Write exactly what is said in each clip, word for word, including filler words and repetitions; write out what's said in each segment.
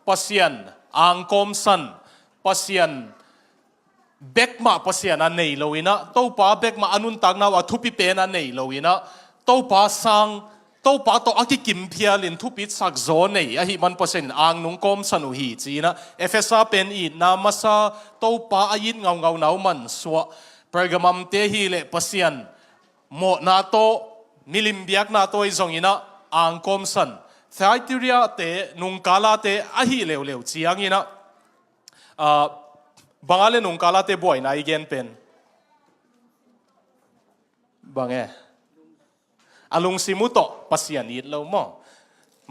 Pasian angkawmsan, Pasian bekmah Pasian a nei lo inah, Topa bekmah a nuntakna uh a thupi pen a nei lo inah, Topa sang, Topa tawh a kikim phialin thupitsak zaw nei ahi man Pasian in ang nung kawmsan uh hi ci inah, Efesa pen itna masa, Topa a it ngaungauna uh mansuah, Pergamum te hi leh Pasian mawhna tawh, milim biakna tawh i zong inah ang kawmsan. Thyatira te, nungkala te ahi leuleu ciang inah, ah, banga le nungkala te buaina i gen pen bang e? A lungsim uh tawh Pasian it lo maw?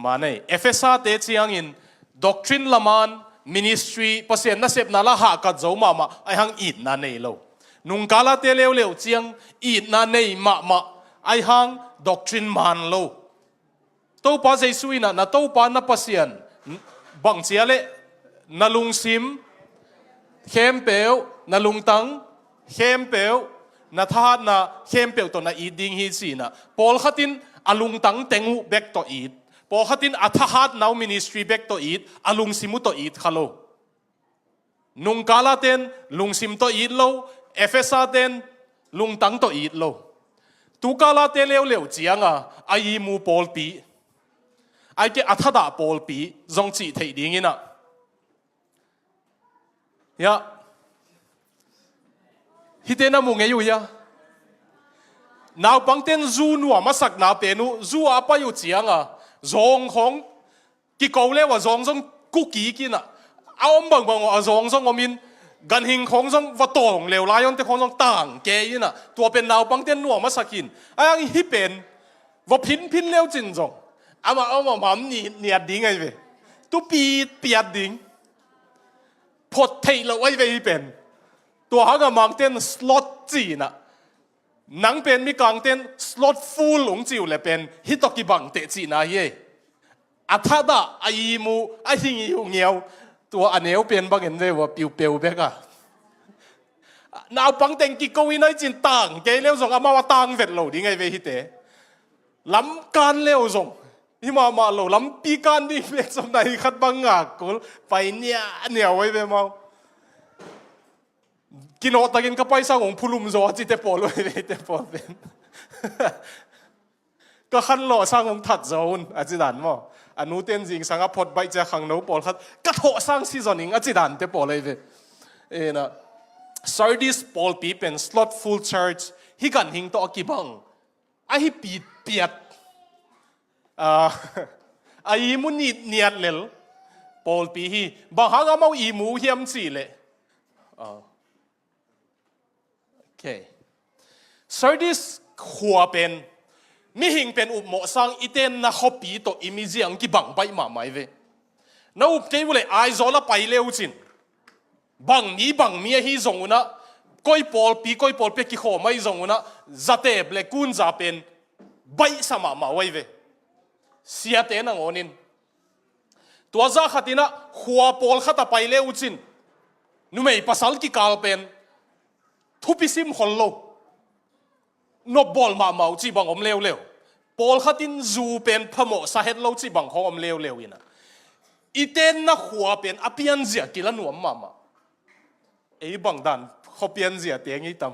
Manei Efesa te ciangin doctrine laman, ministry, Pasian nasepna la hahkat zo mahmah, ai hang itna nei lo. Nungkala te leuleu ciang itna nei mahmah, ai hang doctrine man lo. Topa Jesu inah na Topa na Pasian bangcia le na lungsim khempeuh, na lungtang khempeuh, na thahatna khempeuh tawh na it ding hi ci inah, pawlkhat in a lungtang teng uh bek tawh it, pawlkhat in a thahatna uh, ministry bek tawh it, a lungsim uh tawh it kha lo. Nungkala ten lungsim tawh it lo, Efesa ten lungtang tawh it lo. Tukala te leuleu cianga a i mu pawlpi, ai ke a thadah pawlpi zong cih theih ding inah. Ya. Hite na mu ngei uh hia? Naupangten zu nuam a sakna pen uh, zu a pai uh cianga zawng khawng kiko leu a zawng zong kukik inah, a om bangbang uh a zawng zong omin, ganhing khawng zong va tawng leu, lionte khawng zong tang kei inah, tua pen naupangten nuam a sak in. Ai ang hi pen va phinphin leu cin zong amah amah mam ni niat ding ai ve. Tu pitpiat ding. Phot theih loh ai ve hi pen. Tua hanga mangten sloth ci inah, nang pen mikangten slothful ung ci uh le pen hi tawh kibang teh cihna hi ei. A thadah a i mu a hing i uh ngiau. Tua a neu pen bangin ve ua piupeu bek a, naupang teng kiko in ai cin tang kei leu zong amau a tang vet lo ding ai ve hite. Lam kan leu zong hi mahmah lo, lampi kan ding pen zong nai khat bang ngak kul, pai nia nia ai ve mau. Kinawhtakin ka paisang hong phulum zaw a cite pawl uh hi ve, te pawl pen. Ka khanlawh sang hong that zaw un a ci dan maw? A nuten zingsang a phot baih cia khangno pawlkhat ka thawh sang si zaw ning a ci dan te pawl ahi ve. Ena, Sardis pawlpi pen slothful church, hi ganhing tawh a kibang, ahi pitpiat, a, a i mu nitniat lel pawlpi hi. Bang hang amau i mu hiam cih leh, a, okay. Sardis khua pen mihing pen upmawh sang i tenna khuapi tawh i miziang kibang baih mahmah hi ve. Na up kei uh leh Aizawl a pai le uh cin, bang mi bang mi ahi zong unah, koi pawlpi koi pawlpi a kikhawm ahi zong unah, zatep le kunza pen baihsa mahmah uh ahi ve. Siate nangawnin tua zah khatinah khua pawlkhat a pai le uh cin, numei pasal kikal pen thupi sim khol lo, nopbawl mahmah uh cih bang om leuleu, pawlkhat in zu pen phamawhsa het lo cih bang khawng om leuleu inah, i tenna khua pen a pianzia kila nuam mahmah. Ei bang dan khua pianzia teng i tam?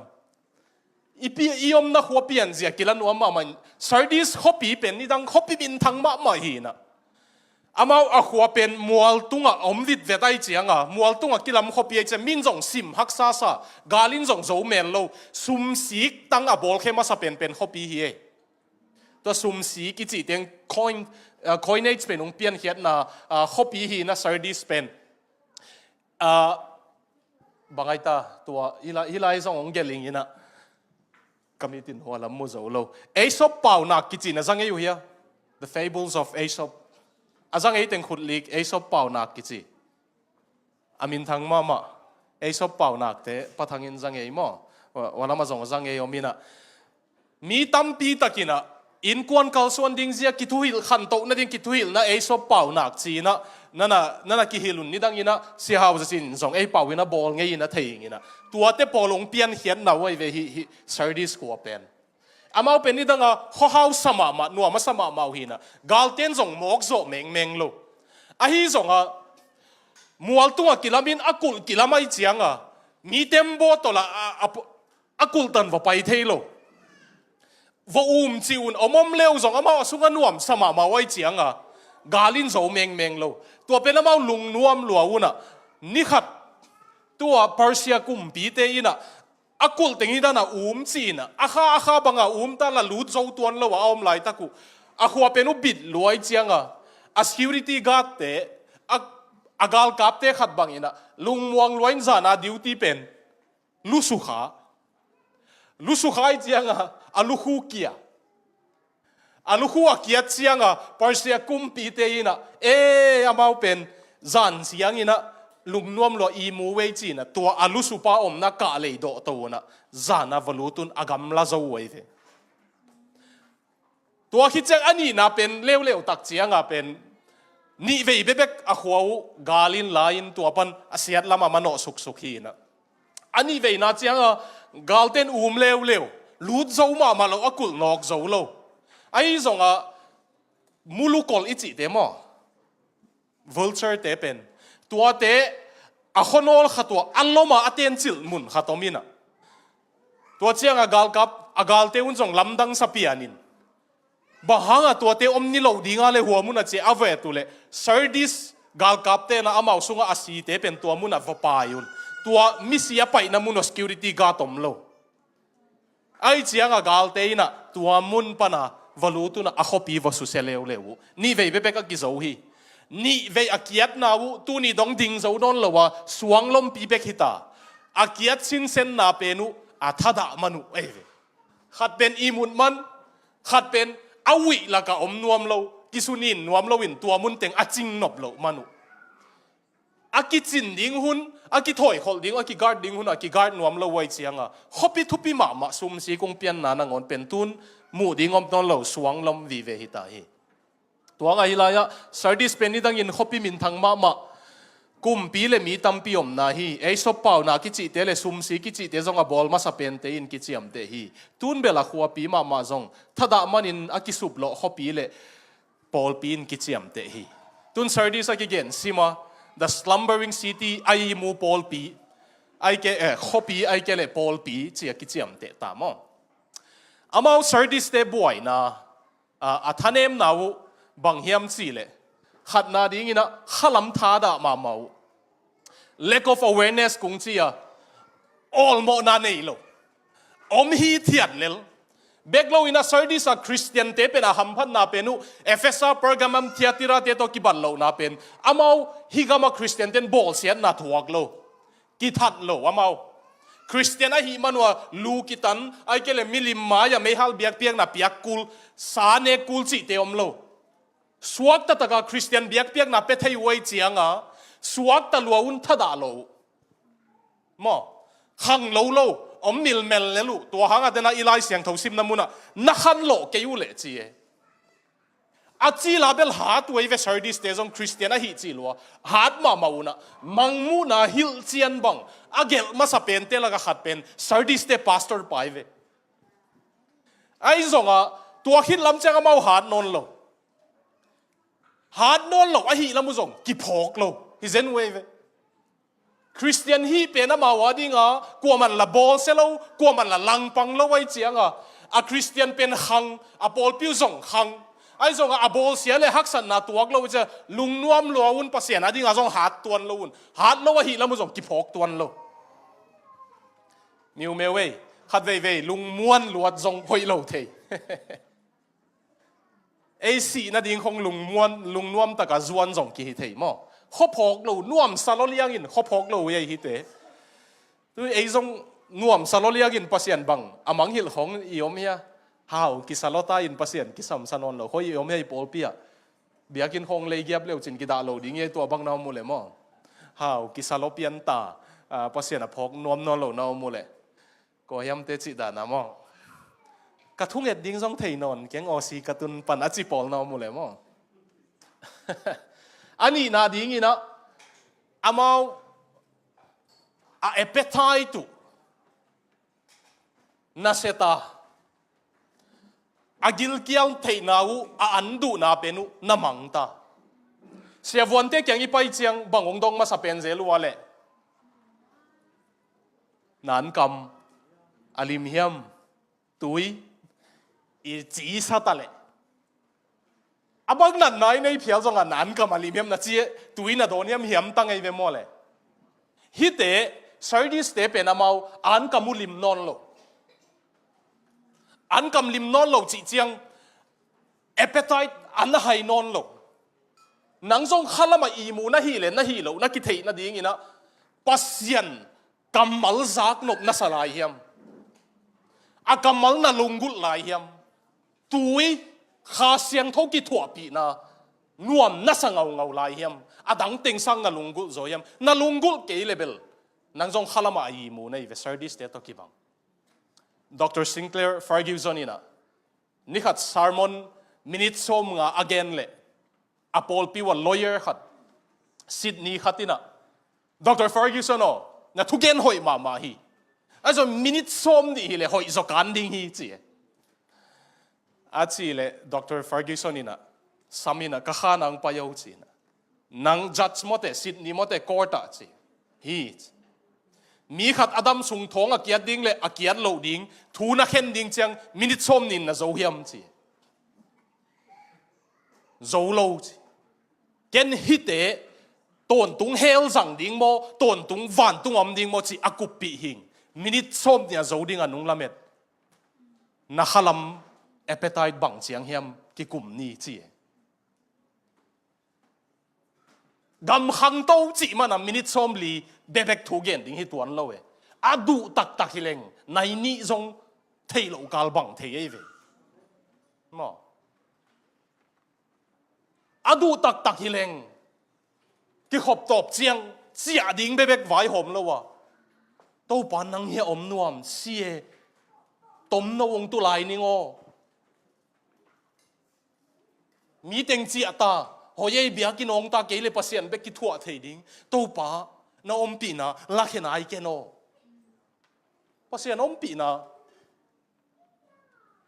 I pi, i omna khua pianzia kila nuam mahmah in, Sardis khuapi pen nidang khuapi minthang mahmah hi inah, amau a khua pen mual tungah om vitvet ai cianga, mual tungah kilam khuapi ai ciang, min zong sim haksa sa, gal in zong zo mel lo, sumsik tang a bawlkhe masa penpen khuapi hi ei. Tua sumsik i cih teng coin, ah, coinage pen hong piankhiatna, ah, khuapi hi inah Sardis pen. Ah, bang ai ta, tua hi lai, hi lai zong hong gelh ing inah, ka mit in hua lam mu zo lo. Aesop paunak kici na za ngei uh hia? The Fables of Aesop. A za ngei teng khut lik, Aesop paunak kici. A minthang mahmah. Aesop paunakte Pa Thang in za ngei maw? Hua, hua lam a zong a za ngei om inah, mi tampi tak inah innkuan kalsuan ding zia kithuhilh, khantoh nading kithuhilhna Aesop paunak ci inah, nana, nana kihilh un nidang inah, Sia Hau Za Cin zong ei pau inah bawl ngei inah thei ing inah. Tuate pawl hong piankhiatna uh ahi ve hi, hi Sardis khua pen. Amau pen nidanga khuahau sa mahmah, nuam a sa mahmah uh hi inah, galten zong mawk zawh mengmeng lo. Ahi zongah mualtung a kilamin a kulh kilam ahi cianga, mi tembaw tawh lah a, a, a kulh tan va pai thei lo. Va um cih un, om om leu zong amau a sungah nuamsa mahmah uh ahi cianga, gal in zo mengmeng lo. Tua pen amau lungnuam lua unah, ni khat tua Persia kumpite inah a kulh teng hi dana um ci-inah, a kha a kha banga um ta, la lut zo tuan lo a, a om laitak uh a khua pen uh bit lua ahi cianga, a security guardte, a, a galkapte khat banginah lungmuang lua in zana duty pen lusukha. Lusukha ahi cianga a lukhu kia. A lukhu a kiat cianga Persia kumpite inah, e, amau pen zan cianginah lungnuam lua i mu vei cinah, tua a lusupa omna kah lei dawhto unah, zana va lut un a gamla zo uh ahi ve. Tua khit ciang a nihna pen leuleu tak cianga pen nihvei bekbek a khua uh gal in la in, tua pan a siat lamah manawh suksuk hi inah. A nihveina cianga galten um leuleu, lut zo mahmah lo, a kulh nawk zo lo. Ahi zongah mulukol i cihte maw, vulture te pen, tuate a khuanawl khat uh a loma a tencilh mun khat om inah, tua cianga galkap a galte un zong lamdang sa pianin, bang hanga tuate om ni lo dinga le hua munah cia a vet uhleh Sardis galkapte na amau sungah a site pen tua munah va pai un. Tua misi a paihna mun uh security guard om lo. Ahi cianga galte inah tua mun pana va lut unah a khuapi va susia leuleu uh. Nihvei bekbek a kizo hi. Nihvei a kiatna uh tuni dong ding zo nawn lo a, suanglompi bek hita. A kiat sinsenna pen uh a thadah man uh ahi ve. Khat pen ihmut man, khat pen a uih lakah om nuam lo, kisunin nuam loin tua mun teng a cing nop loh man uh. A kicin ding hun, a kithoikholh ding, a kiguard ding hun a kiguard nuam lo uh ahi cianga, khuapi thupi mahmah sumsi kung pianna nangawn pen tun muh ding om nawn lo, suanglom vive hita hi. Tua ngah hi lai-ah Sardis pen nidangin khuapi minthang mahmah, kumpi le mi tampi omna hi. Aesop pauna kicihte le sumsi kicihte zong a bawl masa pente in kiciamteh hi. Tun bel a khuapi mahmah zong thadah manin a kisuplawh khuapi le pawlpi in kiciamteh hi. Tun Sardis a kigen sima, the slumbering city, a ihmu pawlpi, aike, eh, khuapi aike le pawlpi ci a kiciamteh ta maw. Amau Sardiste buaina, a, a thanemna uh bang hiam cihleh, khatna dinginah khalam thadah mahmah uh. Lack of awareness kung ci a, awlmawhna nei lo. Om hithiat lel. Bek loinah Sardis a Khristiante pen a hamphatna pen uh, Efesa, Pergamum, Thiatirate tawh kibat lohna pen, amau hih gama Khristianten bawlsiatna thuak lo. Kithat lo amau. Khristian ahih man uh a lu kitan, aike le milim mai-ah meihal biakpiakna piak kul, sa nek kul cihte om lo. Suakta taka Khristian biakpiakna pia thei uh ahi cianga, suakta lua un thadah lo uh. Maw, khang lo lo, om milmel lel uh, tua hangah tena i Lai Siangtho simna munah na khan lawh kei uh leh ci e. A cila bel hat uh ei ve, Sardiste zong Khristian ahih cih lua hat mahmah unah, mangmuhna hilhcian bang a gelh masa pente laka khat pen Sardiste pastor pa ei ve. Ahi zongah tua khit lam ciang amau hat nawn lo. Hat nawn lo ahih lam uh zong kiphawk lo hi zen uh ei ve. Khristian hih pen amau a dinga kuaman la bawlsia lo, kuaman la langpang lo ahi cianga, a Khristian pen khang, a pawlpi uh zong khang. Ahi zongah a bawlsia le haksatna tuak lo ahi cianga lungnuam lua un, Pasian a dinga zong hat tuan lo un. Hat lo ahih lam uh zong kiphawk tuan lo. Miumeu ei, khat veivei lungmuan luat zong hoih lo thei. Ei sih nading khong lungmuan, lungnuam taka zuan zong kihi thei maw. Khuaphawk lo, nuamsa lo liangin khuaphawk lo ei hite. Tu ei zong nuamsa lo liangin Pasian bang a manghilh khong i om hia? Hau, kisa lo ta in Pasian kisamsa nawn lo khoi i om hia i pawlpi ah? Biakinn khong lei giap leucin kidah lo ding ei, tua bang na om uh le maw? Hau, kisa lo pian ta, ah, Pasian a phawk nuam nawn lo na om uh le. Kua hiamte cih dana maw? Ka thunget ding zong thei nawn keng, awsi ka tun pan a ci pawl na om uh le maw? A nihna dinginah amau a appetite uh na seta, a gilkial theihna uh, a an duhna pen uh na mangta. Siavuante kiang i pai ciang bang hong dong masa pen zel uh a leh, na ankam a lim hiam? Tui i ci sa ta leh, a bang natna i nei phial zongah na ankam a lim hiam na ci e, tui na dawn hiam hiam ta ngei ve maw le? Hihte, Sardis te pen amau ankam uh lim nawn lo. Ankam lim nawn lo cih ciang, appetite a na hai nawn lo. Nang zong khalam ah ihmu na hih le na hih loh na kitheih nadingin ah, Pasian kammal zaknop na sa lai hiam? A kammal na lunggulh lai hiam? Tui, Kha Siangtho kithuahpihna nuam na sa ngaungau lai hiam? A dang teng sang na lunggulh zaw hiam? Na lunggulh kei le bel, nang zong khalam ah a ihmu na hi ve, Sardis te tawh kibang. Doctor Sinclair Ferguson in ah, nikhat sermon minute sawmnga a gen leh, a pawlpi uh a lawyer khat, Sydney khat in ah, "Doctor Ferguson aw, na thugen hoih mahmah hi. A zong minute sawmnih hi leh hoih zaw kan ding hi," ci e. A cih leh Doctor Ferguson in ah, sam in ah, "Ka kha nang pai o," ci in ah, "Nang judge mawte, Sydney mawte, court ah," ci hi. "Mi khat a dam sung thawng a kiat ding le a kiat loh ding thu na khen ding ciang minute sawmnih in na zo hiam?" ci. "Zo lo," ci. "Ken hihte tawntung hell zang ding maw, tawntung vantung om ding maw ci a kuppih hing. Minute sawmnih a zo ding a nung lamet. Na khalam appetite bang ciang hiam kikum ni," ci e. Gam khangto cih mana minute sawmli bebek thu gen ding hi tuan lo e. A duh taktak hi leng nai nih zong thei lo kal bang thei ei ve. Maw? A duh taktak hi leng kikhop tawp ciang ciah ding bebek vaihawm lo a, "Topa, nang hia om nuam si e, tomno hong tu lai ning aw." Mi teng ciah ta, hoi ei, biakinn hong ta, kei le Pasian bek kithuah thei ding. Topa, na ompihna lakhe nai ken aw. Pasian ompihna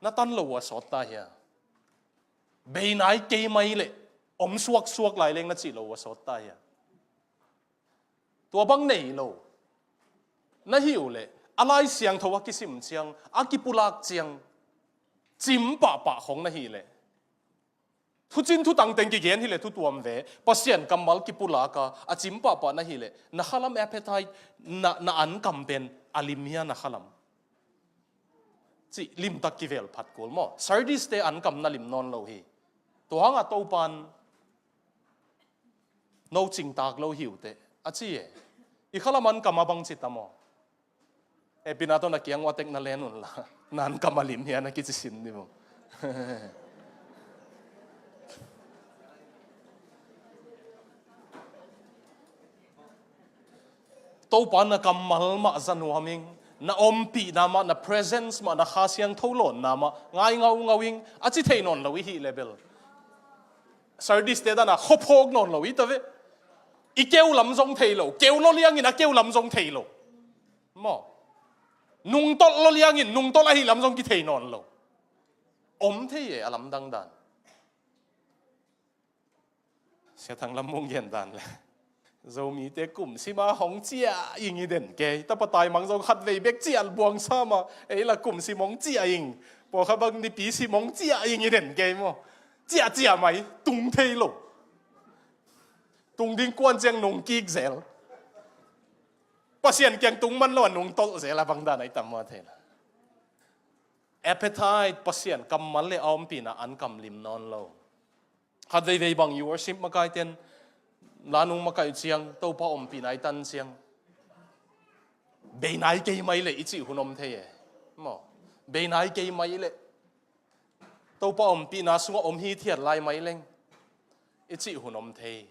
na tan lo uh a sawt ta hia? Bei nai kei mai leh om suaksuak lai leng na cih lo uh a sawt ta hia? Tua bang nei lo na hi uh leh, a Lai Siangtho a kisim ciang, a kipulak ciang, cim pahpah khong na hi leh, thucin thutang teng kigen hi leh thutuam ve, Pasian kammal kipulak a, a cim pahpah na hi leh, na khalam appetite, na, na ankam pen a lim hia na khalam? Cih limtak kivel phat kul maw? Sardis te ankam na lim nawn lo hi. Tua hangah Topan no cingtak lo hi uh teh, a ci e. I khalam ankam a bang ci ta maw? E, pina tawh na kiang uatek na len unla, na ankam a lim hia na kici sin ni maw? Topa, na kammal mah za nuam ing, na ompihna mah, na presence mah, na Kha Siangtho lawnna mah ngai ngaungau ing, a ci thei nawn lo i hih leh bel, Sardis te dan a khuaphawk nawn lo i ta ve. I keu lam zong thei lo, keu lo liangin a keu lam zong thei lo. Maw? Nungtolh lo liangin nungtolh ahih lam zong kithei nawn lo. Om thei e a lamdang dan. Sia Thang Lam Mung gen dan le, Zomite kum sim a hong ciah ing i den kei. Tapa taimang zong khatvei bek ciah buang sa mah, ei la kum sim hong ciah ing. Pawlkhat bang nipi sim hong ciah ing i den kei maw? Ciah ciah mai, tung thei lo. Tung ding kuan ciang nungkik zel. Pasian kiang tung man lo a nungtolh zel a bang dan a i tam maw thei la. Appetite, Pasian kammal le a ompihna ankam lim nawn lo. Khat veivei bang i worship makaite'n la nung makai ciang, Topa ompihna i tan ciang, bei nai kei mai leh i cih hun om thei e. Maw? Bei nai kei mai leh, Topa ompihna sungah om hithiat lai mai leng i cih hun om thei.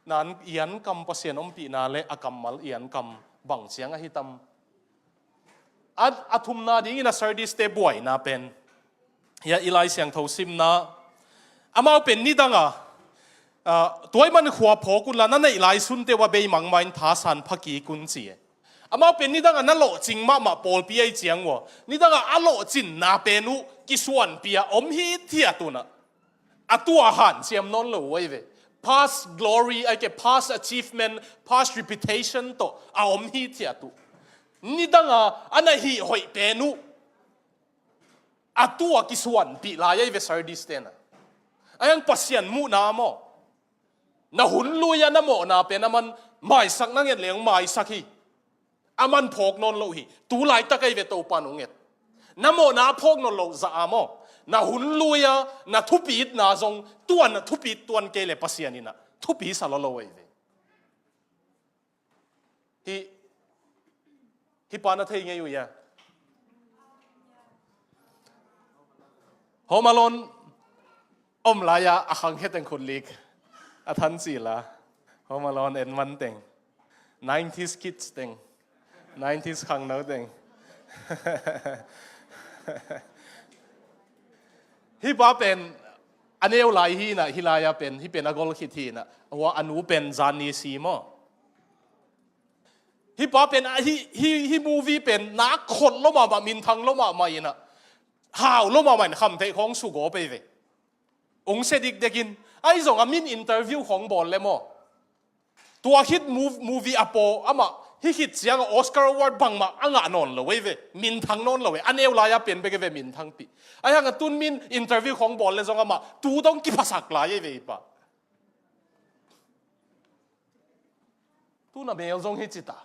Na an, i ankam Pasian ompihna le a kammal i ankam bang ciang ahi tam? A, a thumna dingin a Sardis te buaina pen, hia i Lai Siangtho simna, amau pen nidang a, a, tuaiman khua phawk unla, na neih lai sunte uh a beimang ma in thasan phakik un ci e. Amau pen nidang a na lawhcing mahmah pawlpi ahi ciang uh a, nidang a a lawhcinna pen uh kisuanpih a om hithiat un a, a tua hanciam nawn lo uh ahi ve. Past glory, ai ke past achievement, past reputation tawh a om hi thiat uh. Nidanga a na hih hoih pen uh a tu a kisuanpih lai ahi ve Sardis tena. Ahi hang Pasian muhna maw, na hun lui-a na mawhna pen a man maisak na nget leng maisak hi. A man phawk nawn lo hi. Tu laitak ahi ve Topa nong nget. Na mawhna a phawk nawn lo zah a maw, na hun lui-a na thupitna zong tua na thupit tuan kei le Pasian in a thupi sa lo lo ahi ve. Hi, hi pa na thei ngei uh ia. Home Alone om lai-a a khangkhia teng khut lik a than cila. Home Alone en man teng, nineties kids teng, nineties khangno teng. Hi pa pen a neu lai hi na, hi lai-a pen, hi pen a gol khit hi na. Hua a nu pen zan ni si maw. Hi pa pen a, hi, hi, hi movie pen na khot lo mahmah, minthang lo mahmah in a, hau lo mahmah in khamtheih khawng sugawp ahi ve. Ong sia dikdekin, ahi zong a min interview khawng bawl le maw, tua khit mov-, movie a paw amah hi khit ciang a Oscar Award bangmah a ngah nawn lo ahi ve. Minthang nawn lo ahi. A neu lai-a pen bek ahi ve minthangpih. Ahi hang a tun min interview khawng bawl le zong amah tu dong kiphasak lai ahi ve hi pa. Tuna mel zong hi cita.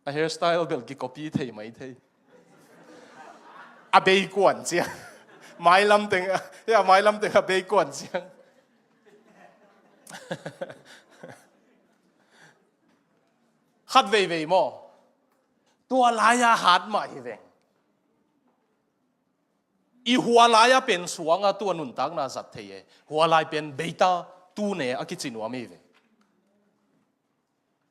A hairstyle bel kikopi thei mai thei. A bei kuan ciang. Mailam teng, ya, mailam teng a bei kuan ciang. Khat veivei maw. Tua lai-a hat mah hi veng. I hua lai-a pen suanga tua nuntakna zat thei e. Hua lai pen beita tune a kici nuam hi ve.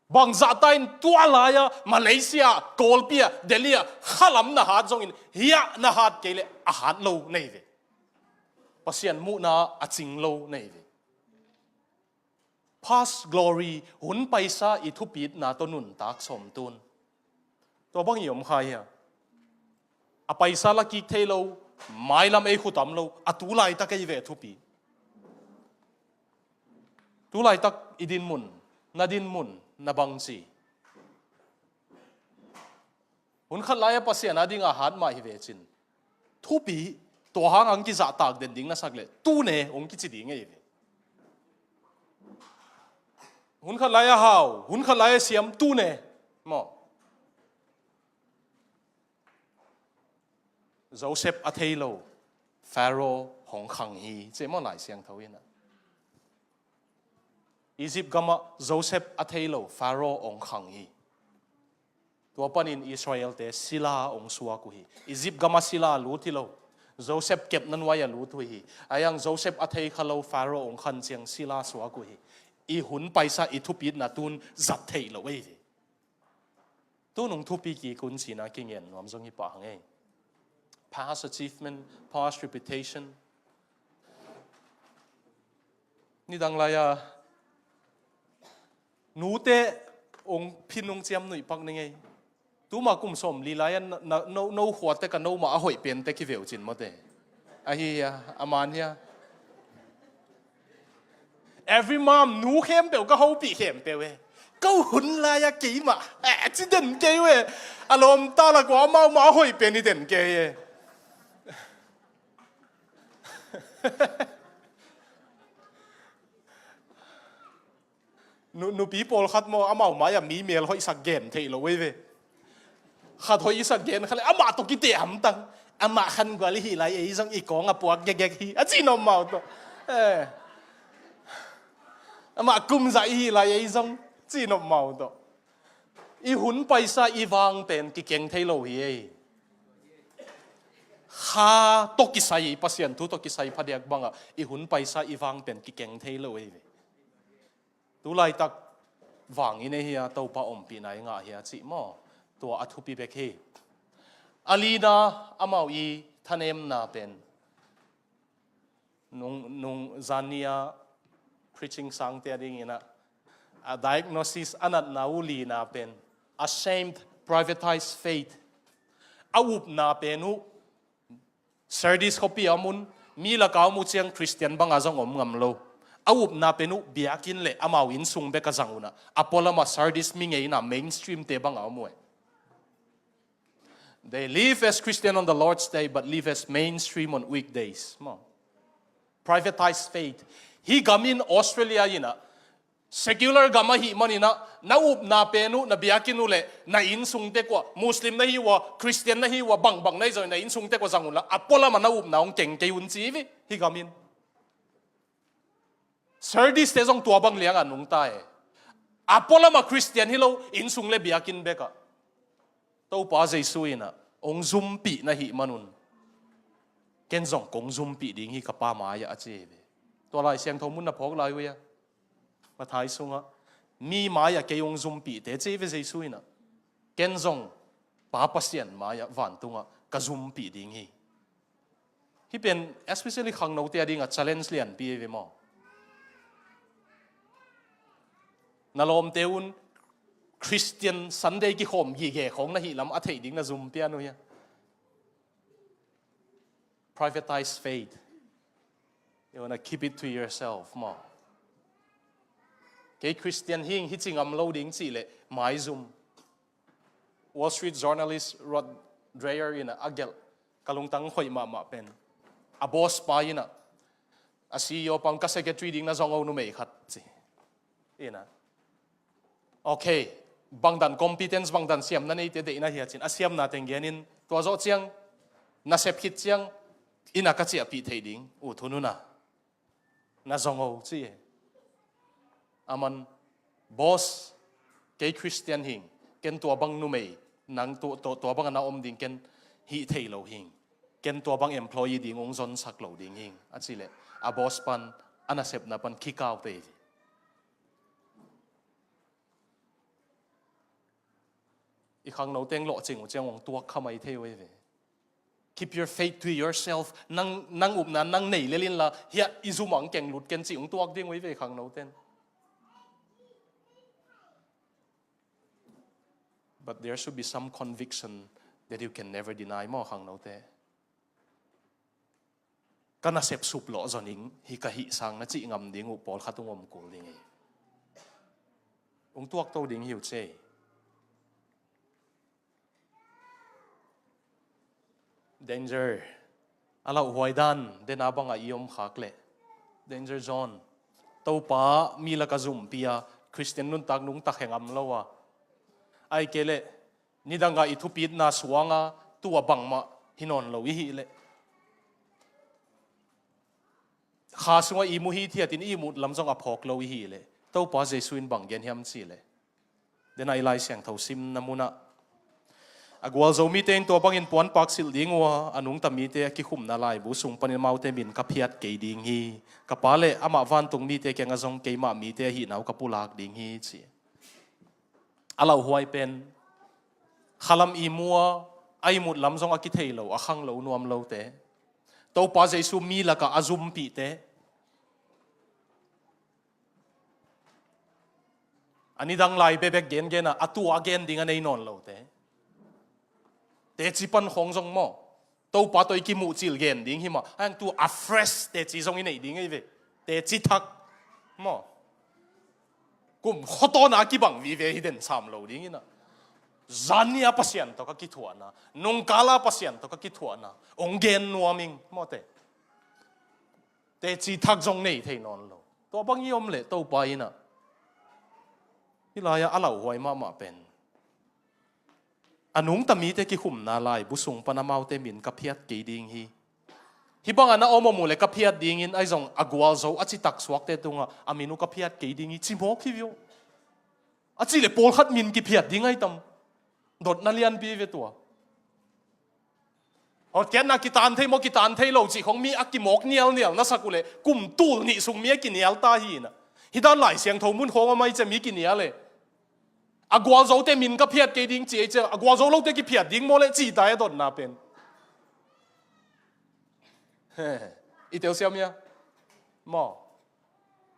Bangzahta in tua lai-a Malaysia, Kawlpi-a, Delhi-a, khalam na hat zongin, hiah na hat kei le a hat lo nei ve. Pasian muhna a cing lo nei ve. Past glory, hun paisa i thupitna tawh nuntak sawmtun. Tua bang i om kha hia? A paisa la kik thei lo, mailam ei khutam lo, a tu laitak ei ve thupi. Tu laitak i dinmun, na dinmun, na bangci. Hun khat lai-a Pasian a dinga hat mah hi vecin. Thupi, tua hang ang kizahtak den ding na sak le, tune, ong kici ding ei ve. Hun khat lai-a hau, hun khat lai-a siam, tune. Maw. Joseph a thei lo, Pharaoh hong khang hi, ci maw Lai Siangtho in a. Egypt gamah Joseph a thei lo, Pharaoh hong khang hi. Tua panin Israel-te sila hong suak uh hi. Egypt gamah sila lut hi lo. Joseph kepna nuai-ah lut uh hi. Ahi hang Joseph a thei kha lo, Pharaoh hong khan ciang sila suak uh hi. I hun paisa i thupitna tun zat theih lo ei ve. Tu nung thupi kik un cina kingen nuam zong hi pah hang ei. Past achievement, past reputation. Nidang lai-a nute ong phin ong ciam nuih pak ning ei. Tuma kum sawmli lai-a na, na, no, no khuate ka no mah a hoih pente kiveu cin mawte. Ahi hia, a man hia. Every mom, nu khempeuh ka hopih khempeuh e. Ko hun lai-a keimah, eh, ci den kei uh e. A lawmta lak ua amau mah a hoih pen i den kei e. Nu-, nupi pawlkhat maw, amau mai-ah mi mel hoihsak gen theih lo ei ve. Khat hoih i sak gen kha le, amah tawh kite hamtang. Amah khangual i hih lai ei zong i kawng a puak gegek hi, a ci nopmau tawh. Eh. Amah kumzah i hih lai ei zong, ci nopmau tawh. I hun paisa i vang pen kikeng thei lo hi ei. Kha tawh kisai, Pasian thu tawh kisai phadiak bangah i hun paisa i vang pen kikeng thei lo ei ve. Tu laitak vang i nei hia, Topa ompihna i ngah hia cih maw? Tua a thupi bek hi. A lina amau i thanemna pen nung, nung zania preaching sangte a dingin a, a diagnosis a natna uh lina pen ashamed, privatized faith. A upna pen uh Sardis khuapi a om un, mi laka om uh ciang Khristian banga zong om ngam lo. a upna pen uh biakinn le amau innsung bek a zang un ah, a pualam ah Sardis mi ngeina mainstream te bang a om uh e. They live as Christian on the Lord's day but live as mainstream on weekdays. Maw. Privatized faith. Hih gam in Australia in ah, secular gam ahih manin ah, na upna pen uh, na biakinn uh le na innsung tek uh ah, Muslim na hi uh ah, Christian na hi uh ah, bangbang na hi zong na innsung tek uh ah zang un la, a pualam ah na upna hong keng kei un ci hi ve, hih gam in. Sardis te zong tua bang liang ah nungta e. A pualam ah Christian hi lo, innsung le biakinn bek ah. Topa Jesu in ah hong zumpih na hih man un, ken zong kong zumpih ding hi ka Pa mai ah, a ci hi ve. Tua Lai Siangtho mun na phawk lai uh hia? Matthai sungah, mi mai ah kei hong zumpih te, ci hi ve Jesu in ah. Ken zong Pa Pasian mai ah, vantungah ka zumpih ding hi. Hih pen especially khangnote a dingah challenge lianpi hi ve maw. Na lawmte un Christian Sunday kikhawm gige khawng na hih lam a theih ding na zum pian uh hia? Privatized faith. You wanna keep it to yourself maw. Kei Christian hing hi ci ngam lo ding cih leh maizum. Wall Street journalist Rod Dreher in ah a gelh, ka lungtang hoih mahmah pen, a boss pa in ah, a C E O pa hong, ka secretary ding na zong o numei khat ci. In ah, okay, bangdan competence, bangdan siamna neite deihna hia cin, a siamna teng gen in, tua zawh ciang na sep khit ciang inn ah ka ciahpih theih ding, u thunun ah na zong o ci e. Aman, boss, kei Christian hing, ken tua bang numei, nang tua, tua, tua bang a na om ding ken hih thei lo hing, ken tua bang employee ding hong zonsak lo ding hing, a cih leh a boss pan, a nasepna pan kikau te hi. I khangno teng lawhcing uh ciang hong tuak kha mai thei uh hi ve. Keep your faith to yourself. Nang, nang upna nang nei lel in la, hiah i zum ah hong keng lut ken cih hong tuak ding uh hi ve khangno ten. But there should be some conviction that you can never deny maw khangnote. Ka nasep sup lawh zon ing hi ka hih sang na cih ngam ding uh pawlkhat hong om kul ding hi. Hong tuakto ding hi uh cei. Danger. A lauhuai dan dena bangah i om khak leh danger zone. Topa mi lak a zumpi a, Christian nuntak nungtak heng am lo a, ai kei leh nidangah i thupitna suanga tua bangmah hi nawn lo i hih leh, kha sungah i mu hi thiatin i ihmut lam zong a phawk lo i hih leh, Topa Jesu in bang gen hiam cih leh, dena i Lai Siangtho simna munah, a gualzo mite in tua bangin puanpak silh ding uh a, a nungta mite a kikhumna laibu sung panin amaute min ka phiat kei ding hi. Ka Pa le amah vantung mite kiangah zong keimah mite ahihna uh ka pulak ding hi ci. A lauhuai pen, khalam i mu a, a ihmut lam zong a kithei lo, a khang lo nuam lote, Topa Jesu mi lakah a zumpihte, a nidang lai bekbek gengen a, a tua a gen ding a nei nawn lote, teci pan khawng zong maw, Topa tawh i kimuh cil gen ding hi mah, a hang tu a fresh teci zong i neih ding ei ve. Teci thak maw, kum khuatawn a kibang vive hi den sam lo ding in a, zan ni a Pasian tawh ka kithuahna, nungkal a Pasian tawh ka kithuahna hong gen nuam ing mawte. Teci thak zong nei thei nawn lo. Tua bang i om leh Topa in a, hih lai-ah a lauhuai mahmah pen, a nungta mite kikhumna laibu sung pan amaute min ka phiat kei ding hi. Hih bangah na om om uh leh ka phiat dingin, ahi zong a gualzo a citak suakte tungah a min uh ka phiat kei ding hi ci mawk hi viau. A cih leh pawlkhat min kiphiat ding ahi tam. Dotna lianpi ve tua. Hotkhiatna kitan thei maw, kitan thei lo cih khong mi a kimawk nialnial na sak uh leh kum tul nih sung mi a kinial ta hi in a. Hih dan Lai Siangtho mun khawng a mai ciah mi kinial e. A gualzote min ka phiat kei ding ci ei ciah, a gualzo lote kiphiat ding maw leh cih ta e dotna pen. I teusiam hia? Maw.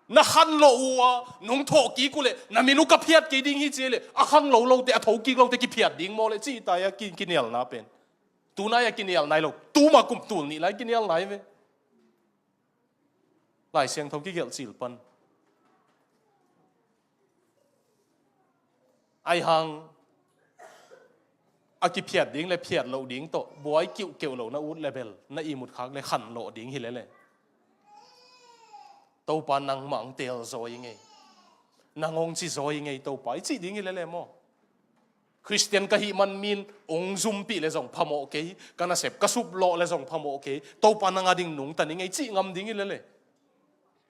Na khan loh uh a nung thawh kik uh leh na min uh ka phiat kei ding hi ci ei leh, a khang lo lote, a tho kik lote kiphiat ding maw leh cih ta e a ki, kinialna pen. Tu nai a kinial nai lo, tu mah kum tul nih lai kinial nai ve. Lai Siangtho kigelh cil pan. Aihang a kiphiat ding le phiat loh ding tawh buai kiuhkeuh lo na ut le bel na ihmut khak le khanlawh ding hi lele. Topa nangmah hong teel zaw i ngei. Nang hong ci zaw i ngei Topa i cih ding hi lele maw? Khristian ka hih man min hong zumpih le zong phamawh kei, ka nasep ka suplawh le zong phamawh kei, Topa nang a ding nungta ning ei cih ngam ding hi lele.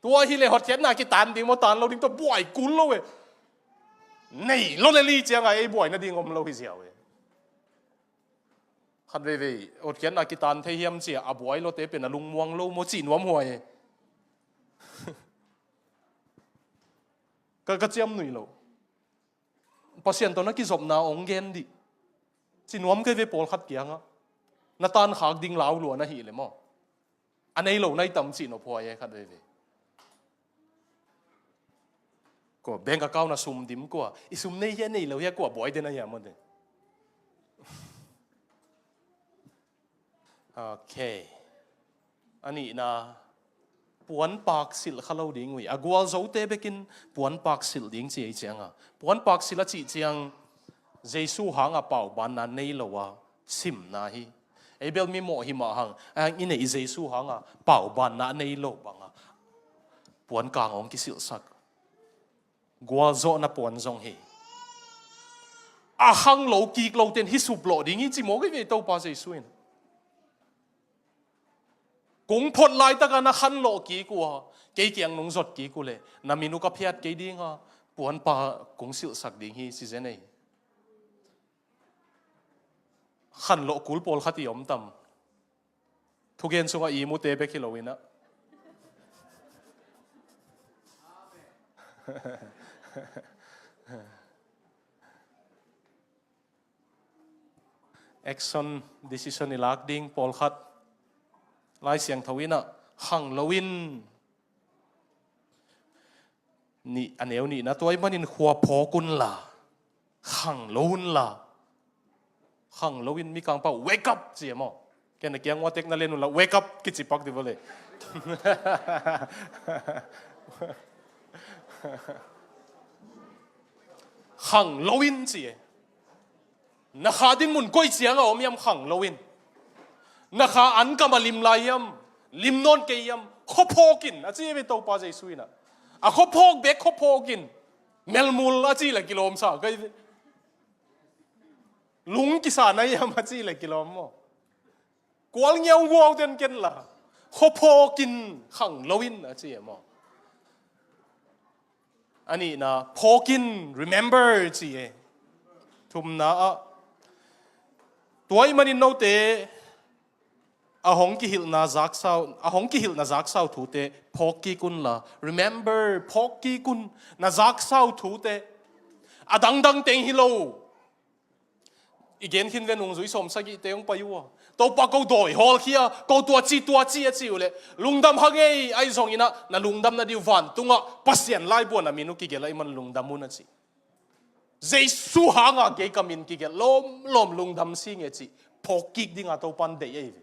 Tua hi le hotkhiatna kitan ding maw, tan lo ding tawh buai kul lo e. Nei lo le li cianga ei buai nading om lo hi ziau e. Khat veivei hotkhiatna kitan thei hiam cia a buai lote pen a lungmuang lo maw cih nuam huai e. Ka, ka ciam nui lo. Pasian tawh na kizopna hong gen dih. Ci nuam kei ve pawlkhat kiangah. Na tankhak ding lau lua na hih le maw? A nei lo na i tam cih nop huai e khat veivei. Kua bank account a sum dim kua. I sum nei hia nei lo hia kua buai den a hia maw den. Ok. A nihna, puanpak silh kha lo ding uh hi. A gualzote bekin puanpak silh ding ci ei cianga. Puanpak silh a cih ciang Jesu hanga paubanna nei lo a simna hi. Ei bel mi mawh hi mah hang, a hang i neih Jesu hanga paubanna a nei lo banga puankang hong kisilhsak. Gualzawhna puan zong hi. A khang lo kik lo ten hi suplawh ding hi ci mawk hi ve Topa Jesu in. Kung phot laitaka na khanlawh kik uh a, kei kiang nung zot kik uh le na min uh ka phiat kei dinga puanpa kung silhsak ding hi ci zen ei. Khanlawh kul pawlkhat i om tam? Thugen sungah i mute bek hi lo inah. Action, decision i lak ding pawlkhat Lai Siangtho inah khang loin. Nih, a neu nihna, tua ahih manin khua phawk unla, khang lo unla. Khang loin mikangpa wake up ci e maw? Ken a kiang uatek na len unla wake up kici pak di vawle. Khang loin ci e. Na kha dinmun koi cianga om hiam khang loin. Na kha an kama lim lai hiam, lim nawn kei hiam, khuaphawkin a ci hi ve Topa Jesu inah. A khuaphawk bek khuaphawkin melmul a ci le kilawmsa kei ve. Lung kisa na hiam a ci le kilawm maw? Kual ngiaunguau ten ken la khuaphawkin khang loin a ci e maw? A nihna, phawkin, remember ci e. Thumna ah, tua ahih manin note a hong kihilhna zaksau, a hong kihilhna zaksau thute phawk kik unla. Remember, phawk kik un na zaksau thute. A dangdang teng hi lo. I gen khin ve nungzui sawmsagihte hong pai uh a, Topa ko dawi hawlkhia, ko tua ci tua ci a ci uh leh lungdam hang ei. Ahi zongin ah na lungdam nading uh vantungah Pasian laibuan a min uh kigelh ahih man lungdam un a ci. Jesu hanga kei ka min kigelh lawmlawm lungdam sing e cih phawk kik dinga Topan deih ahi ve.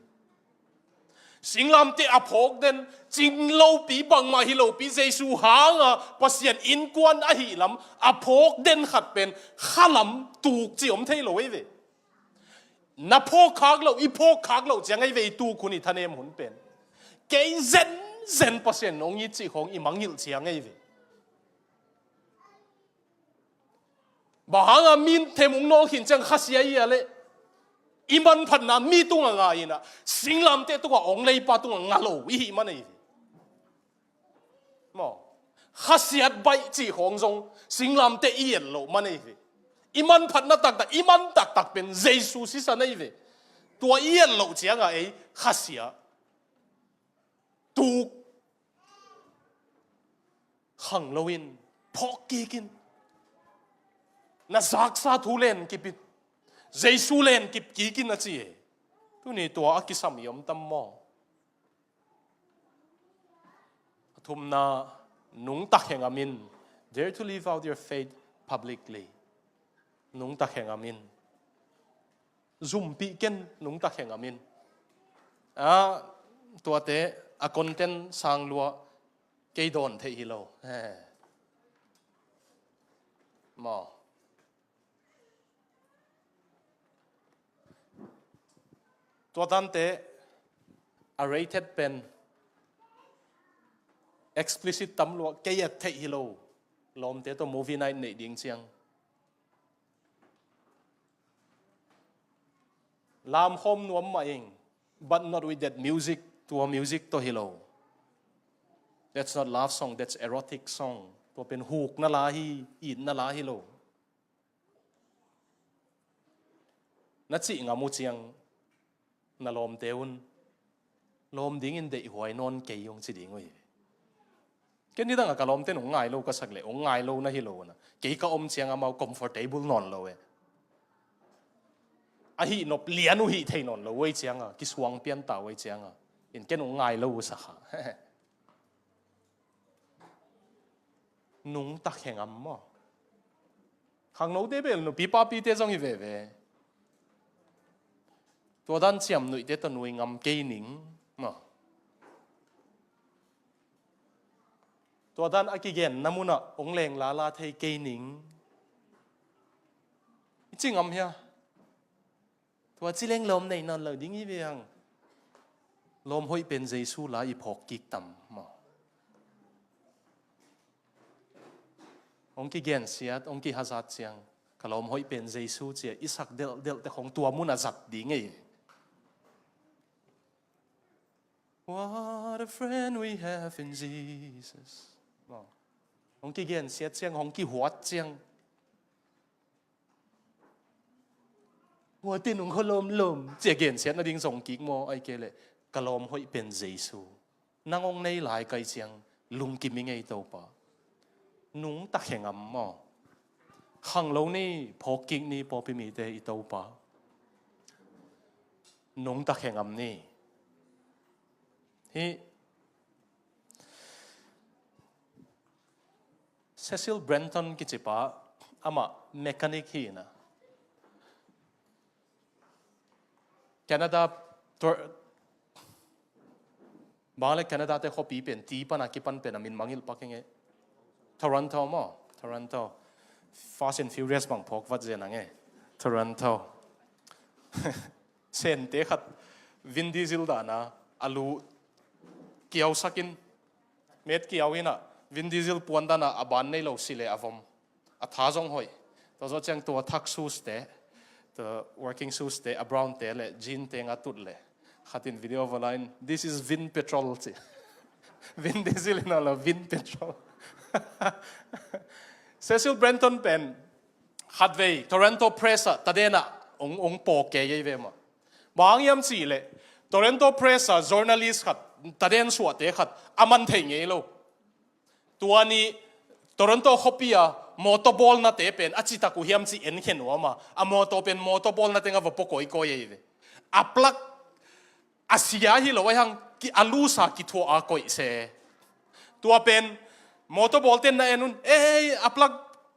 Singlamteh a phawk den, cing lopi bangmah hi lopi Jesu hanga Pasian innkuan ahi lam a phawk den khat pen khalam tuk ci om thei lo ei ve. Na phawk khak loh, i phawk khak loh ciang ei ve i tuk hun i thanem hun pen. Kei zenzen Pasian hong it cih khawng i mangngilh ciang ei ve. Bang hanga mi them ung nawl khin ciang khasia i a leh i manphatna mi tunga nga inah singlamteh tunga ong leipa tunga nga lo i hih man ei ve. Maw? Khasiat baih cih khawng zong singlamteh i et loh man ei ve. I manphatna taktak, i man taktak pen Jesu sisan ei ve. Tua i et loh cianga ei khasia tuk khang loin phawk kikin na zaksa thu len kipit Jesu len kip kikin a ci e. Tuni tua a kisam i om tam maw? A thumna, nungtak hengamin, dare to live out your faith publicly. Nungtak hengamin. Zumpih ken nungtak hengamin. A, tuate a content sang lua Kei dawn theih hi lo. He. Maw. Tua tante a rated pen explicit tam lua, kei et theih hi lo. Lawmte tawh movie night neih ding ciang lamkhawm nuam mah ing, but not with that music. Tua music tawh hi lo. That's not love song, that's erotic song. Tua pen hukna la hi, itna la hi lo. Na cih ngam uh ciang na lawmte un lawm dingin deihhuai nawn kei ung ci ding uh hi. Ken nidangah ka lawmte nung ngai lo ka sak leh ung ngai lo na hi lo na, kei ka om ciang amau comfortable nawn lo e. A hih nop lian uh hih thei nawn lo uh ei cianga kisuang pianta uh ei cianga in ken ung ngai lo uh sa kha. Nungtak hengam maw? Khangnote bel nupi papite zong hi veve. Tua dan ciamnuihte tawh nui ngam kei ning maw? Tua dan a kigenna munah ong leng lala thei kei ning. I ci ngam hia? Tua ci leng lawm nei nawn lo ding hi ve hang. Lawm hoih pen Jesu la i phawk kik tam maw? Hong kigensiat, hong kihazat ciang ka lawm hoih pen Jesu cia i sak delhdelhte khong tua mun a zat ding ei. What a friend we have in Jesus. Maw. Hong kigensiat ciang, hong kihuat ciang. Huatin ung kho lawmlawm cia gensiat nading zong kik maw, ai kei leh ka lawm hoih pen Jesu. Nang ong nei lai kai ciang lungkim i ngei Topa. Nungtak hengam maw? Khanglo ni, phawk kik ni, pawlpi mite i Topa. Nungtak hengam ni. Hih Cecil Brenton kicipa, amah mechanic hi na. Canada, Tor-, bang le Canada te khuapi pen ti pana kipan pen a min mangilh pak ing e. Toronto maw? Toronto. Fast and Furious bang phawk vat zen ang e. Toronto. Sente khat Vin Diesel dana a lu kiausakin, met kiau ina Vin Diesel puan dana a ban nei lo si le a vom. A tha zong hoih. Tua zawh ciang tua thak shoes te, tua working shoes te, a brown te le jean te nga tut le khatin video va la in, "This is Vin petrol," ci. Vin Diesel ina lo, Vin petrol. Cecil Brenton pen khatvei Toronto Press ah tadena ong, ong paw kei ei ve maw. Bang hiam cih leh Toronto Press ah journalist khat, taden suahte khat a man thei ngei lo. Tua ni Toronto khuapi a mawtaw bawlnate pen a citak uh hiam ci en khen uh ama, a mawtaw pen mawtaw bawlna teng a va pua kawikawi ei ve. A plak a sia hi lo ai hang, ki a lusa kithuah a koih se. Tua pen mawtaw bawlten na en un, "Ei, a plak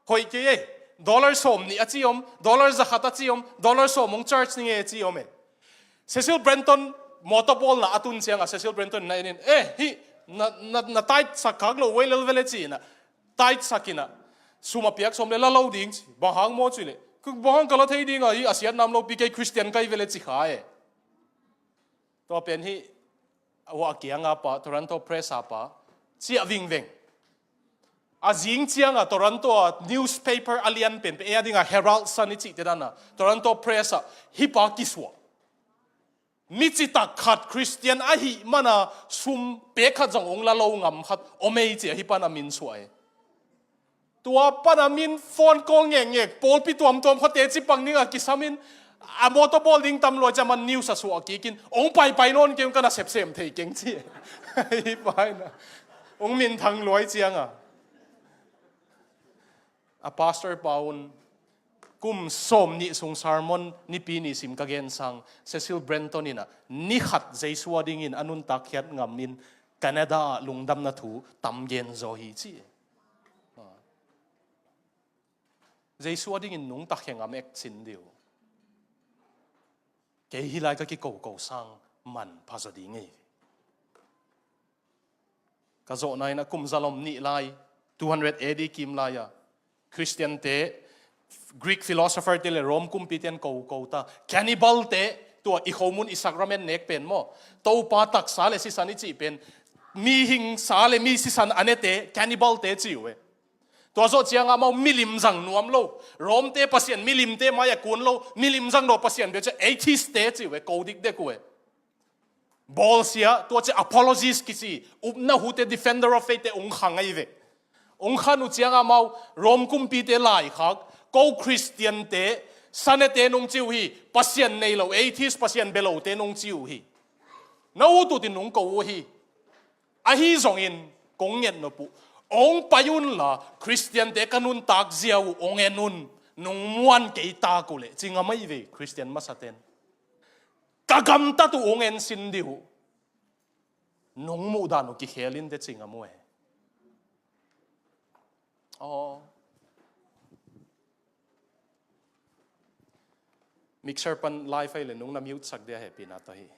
koih kei ei. Dollar sawm nih a ci om, dollar zakhat a ci om, dollar sawm hong charge ni nge," a ci om e. Cecil Brenton mawtaw bawlna a tun cianga Cecil Brenton na en in, "Eh, hih na, na, na tight sak khak lo uh ei lel vele," ci ina tight sak ina sum a piak sawm le la lo ding ci. Bang hang maw ci le, "Bang hang ka la thei dinga, hih a siatnam lopi kei Christian kai vele," ci kha e. Tua pen hih a kianga pa, Toronto Press a pa ciah vingveng. A zing cianga Toronto a newspaper a lian penpen, ei a dinga Herald Sun i cihte dana Toronto Press ah hih pa kisuah. Mi citak khat Christian ahih mana sum pek khat zong ong la lo ngam khat om ei ci a hih pan a min suah e. Tua pan a min phone call ngekngek, pawlpi tuamtuam khuate ci pang dinga kisam in, a mawtaw bawl ding tam lua ci a man news a suah kikin, "Ong paipai nawn keng, ka na sepsem thei keng," ci. Hih pa ina ong minthang luai cianga a pastor pa un, "Kum sawm nih sung sermon nipi ni sim ka gen sang Cecil Brenton ina ni khat Jesu a dingin a nuntak khiat ngam in Canada ah lungdamna thu tam gen zaw hi," ci. Jesu a dingin nungtak hengam ek cin diu. Kei hih lai ka kikoko sang manpha zaw ding ei. Ka zawhna in a kum zalom nih lai, two hundred A D kim lai-a Khristiante, Greek philosopher te le Rome kumpite in ko, ko ta. Cannibal te, tua i khomun i sacrament nek pen maw, Topa taksa le sisan i cih pen, mihing sa le mi sisan a nete, cannibal te ci uh e. Tua zawh ciangah amau milim zang nuam lo. Rome te Pasian milimte mai-ah kun lo. Milim zang lo Pasian bia ciah atheist te ci uh e, ko dikdek uh e. Bawlsia, tua ciah apologist kici, upna hute, defender of faith te ung kha ngei ve. Ung khan uh ciangah amau Rome kumpite laikhak, ko Khristiante, sanete nung ci uh hi, Pasian nei lo, atheist, Pasian bia lote nung ci uh hi. Na ut utin nung ko uh hi. Ahi zongin kong nget nop uh, ong pai unla Khristiante ka nuntak zia uh ong en un, nung muan kei tak uh leh ci ngam ahi ve Khristian masaten. Ka gamtat uh ong en sin dih uh, nung muhdan uh kikhel in te ci ngam uh e. Aw. Mixer pan live ahi le nung na mute sak dia hehpihna tawh hi.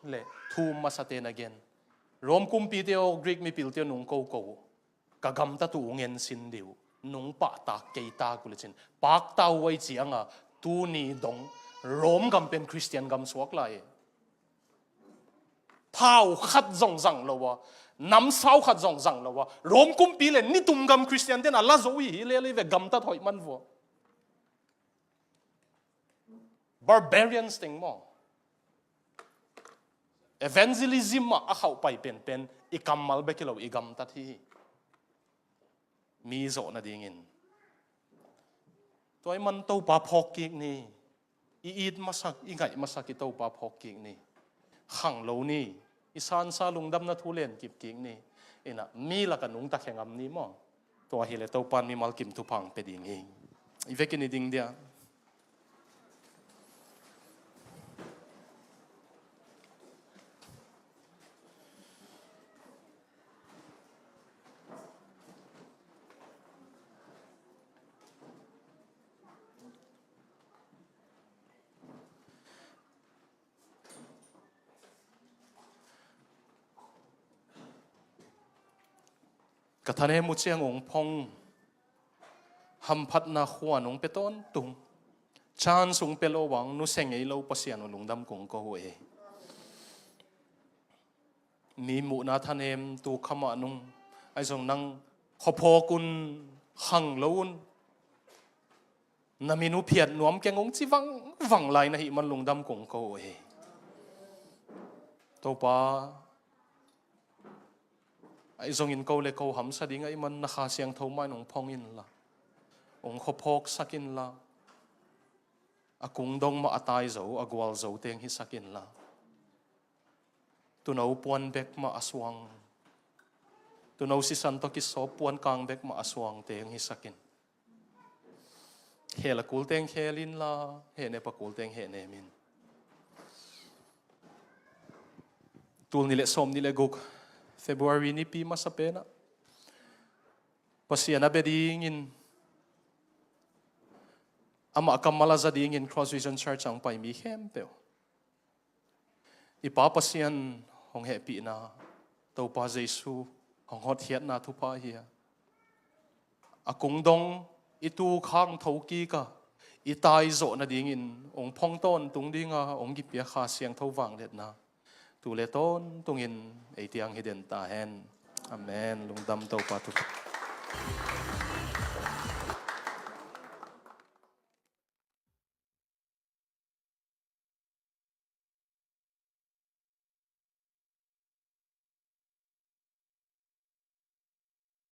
Le thu masate na gen. Rome kumpite aw, Greek mipilte aw, nung koko uh, ka gamtat uh ung en sin dih uh, nung pahtak kei tak uh le cin. Pakta uh ahi cianga tuni dong Rome gam pen Khristian gam suak lai e. Thau khat zong zang lo a, namsau khat zong zang lo a, Rome kumpi le nitum gam Khristian ten a la zo hi hi lel hi ve, gamtat hoih man vua. Barbarians teng maw. Evangelism ah a khauh pai penpen i kammal bek hi lo, i gamtat hi hi. Mi zawh nadingin tua i man Topa phawk kik ni. I it masak, i ngaih masak i Topa phawk kik ni. Khang lo ni. I sansa lungdamna thu len kip kik ni. Ina mi laka nungta khe ngam ni maw. Tua hi le Topan mimal kim thupha ong pia ding hi. I vekin i ding dia. Ka thanem uh ciang ung phong, hamphatna khuan ung pia tawntung, chance ung pia lo vang nusia ngei lo Pasian uh lungdam kong ko uh e. Mi muhna thanem tu khamah nung, ahi zong nang khuaphawk un, khang lo un, na min uh phiat nuam keng ung ci vangvang lai na hih man lungdam kong ko uh e. Topa, ahi zongin ko le ko hamsa ding ahih man na Kha Siangtho mah in ung phong inla, ung khuaphawksak inla, a kungdong mah a taizo a gualzo teng hisak inla, tuuno puan bek mah a suang, tuuno sisan tawh kisawp puan kang bek mah a suang teng hisak in. Khel a kul teng khel inla, hehnep a kul teng hehnem in. Tul nih le sawm nih le guk February nipi masa penah Pasian a bia dingin, amah kammal a za dingin Cross Vision Church ah pai mi khempeuh i Pa Pasian hong hehpihna, Topa Jesu hong hotkhiatna thupha hi a, a kungdong i tuk hang thokik a i taizawh nadingin ung phong tawntung dinga ung kipia Kha Siangtho vangliatna tu le tawntungin ei ciang hi den ta hen. Amen. Lungdam, Topa thupha.